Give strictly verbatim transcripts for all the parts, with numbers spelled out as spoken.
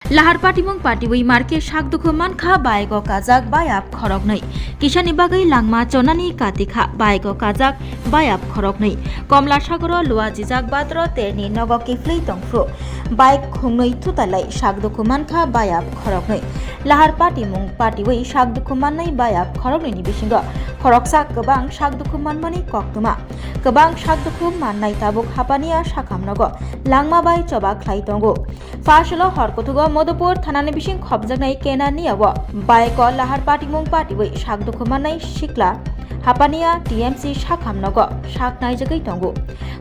Lahar patimung patiwi marke sak dukhu mankha bike o kajak bayap khoroknwi. Kisani bagwi langma chonani katikha bike o kajak bayap khoroknwi. Komla Sagoro luachijak badro terni nogo kiphilwi tongphuru. Bike khungnwi thutalai sak dukhu mankha bayap khoroknwi. Lahar patimung patiwi sak dukhu mannai bayap khoroknwini bisingo khoroksa kwbang sak dukhu manmani koktwma. Kwbang sak dukhu mannai tabuk hapaniya sakham nogo langma bai choba khlai tongo. Phasalo hor kuthugo Madhupur thanani bising khopjaknai Kena Niya o bike o lahar patimung patiwi sak dukhu mannai sikla hapaniya T M C sakham nogo sak naijagwi tongo.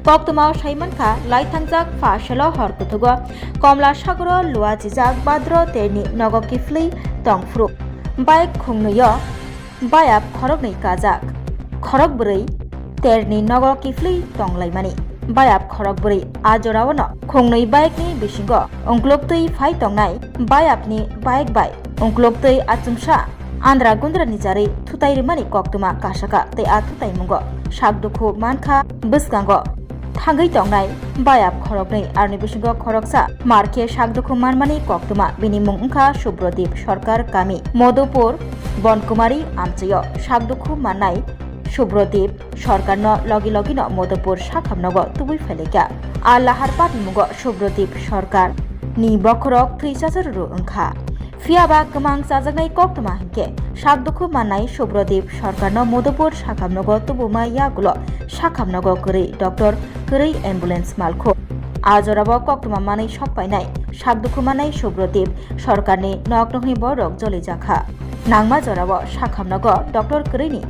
Koktwmao saimankha, laithangjak phasalo hor kuthugo Komla Sagoro luachijak badro terni nogo kiphilwi tongphuru. Bike khungnwi o bayap khoroknwi kajak, khorok bwrwi terni nogo kiphilwi tonglaimani. Bayap khorok bwrwi a jorao no khungnwi bike ni bisingo ungkloktwi phai tongnai bayap ni bike bai ungkloktwi achomsa andra gundra ni jarwi thutai rwmani koktwma kasaka tei a thutai mungo sak dukhu mankha bwskango thangwi tongnai bayap khoroknwi, aroni bisingo khoroksa markhe sak dukhu manmani koktwma. Bini mung wngkha Subrodip Sarkar, kami Madhupur, Bonkumari amchaio. Sak dukhu mannai Subrodip Sarkarno logi logino Madhupur sakham nogo tubui phailaikha. A lahar patimungo Subrodip Sarkar ni bokhorok thwi chacharuru wngkha. Phiyaba kwmang chajaknai koktwma hinkhe sak dukhu mannai Subrodip Sarkarno Madhupur sakham nogo tubuma yagulo sakham nogo kwrwi doctor kwrwi ambulance malkhu. A jorao koktwma manwi sok painai sak dukhu mannai Subrodip Sarkarni nok nokni borok jolijakha. Nangma jorao sakham nogo doctor kwrwini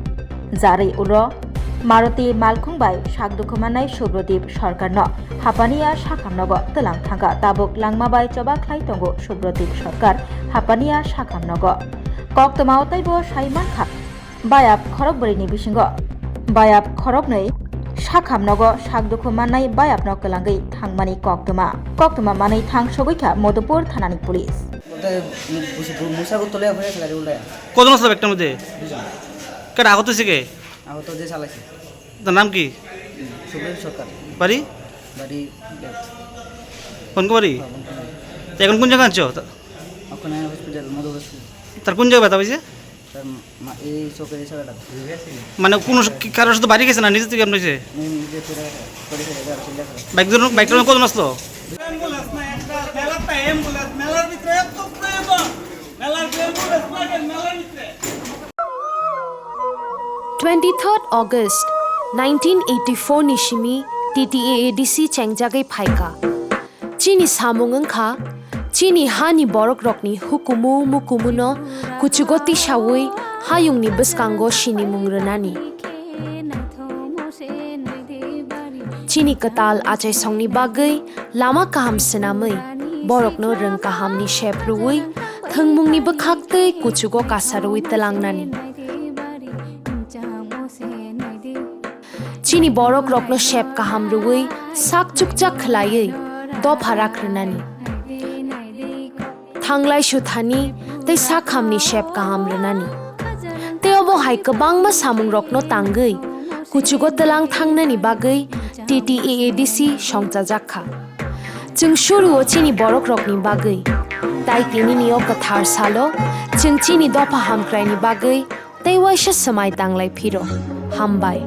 jarwi ulo Maruti malkhung bai sak dukhu mannai Subrodip Sarkarno hapaniya sakham nogo twlang thangkha. Tabuk langma bai choba khlai tongo Subrodip Sarkar hapaniya sakham nogo. Koktwmao teibo sai mankha, bayap khorok bwrwini bisingo bayap khoroknwi sakham nogo sak dukhu mannai bayapno kwlangwi thangmani koktwma. Koktwma manwi thang sogwi kha Madhupur thanani police. ওটা মুসা করতে হলে ওখানে খেলা উল্টায়। কজন আসলো ব্যাগটার মধ্যে? দুজন। কার আহত হয়েছে কে? আহত যে চালাইছে। তার নাম কি? সুব্রত সরকার। বাড়ি? বাড়ি কোন বাড়ি? হ্যাঁ, কোন বাড়ি? তো এখন কোন জায়গায় আনছো? ওখানে হসপিটাল, মধু হসপিটাল। তার কোন জায়গায় ব্যথা হয়েছে? তার মা-, এই চোখের এই জায়গাটা। মানে কোনো স-, কি কারোর সাথে বাড়ি গেছে না নিজে থেকে এমনি হয়েছে? নিজে ফিরে, ফিরে, ফিরে, ফিরে, ফিরে। বাইক ধরুন, বাইকটা কজন আসলো? অ্যাম্বুলেন্স না একটা, মেলার তো অ্যাম্বুলেন্স, মেলার ভিতরে এত প্রয়োজন, মেলার অ্যাম্বুলেন্স লাগে মেলার ভিতরে। Twenty-third August nineteen eighty-four ni simi T T A A D C chengjagwi phaikha. Chini samung wngkha, chini hani borokrokni hukumu mukumuno kuchugo tisawi hayungni bwskango sinimung rwnani. Chini kwtal achaisongni bagwi lama kaham swnamwi, borokno rwng kahamni sep rwui, thwngmungni bwkhaktwi kuchugo kasarwi twlangnani. Chini borokrokno sep kaham rwui, sak chukchak khlaiwi dopha rak rwnani. Thanglai suthani tei sakhamni sep kaham rwnani. Tei obo hai kwbangma samungrokno tangwi kuchugo twlang thangnani bagwi T T A A D C songchajak kha. Chwng suruo chini borokrokni bagwi. Tai tinini o kwthar salo chwng chini dopha hamkraini bagwi tei waisa swmai tanglai phiro. Hambai.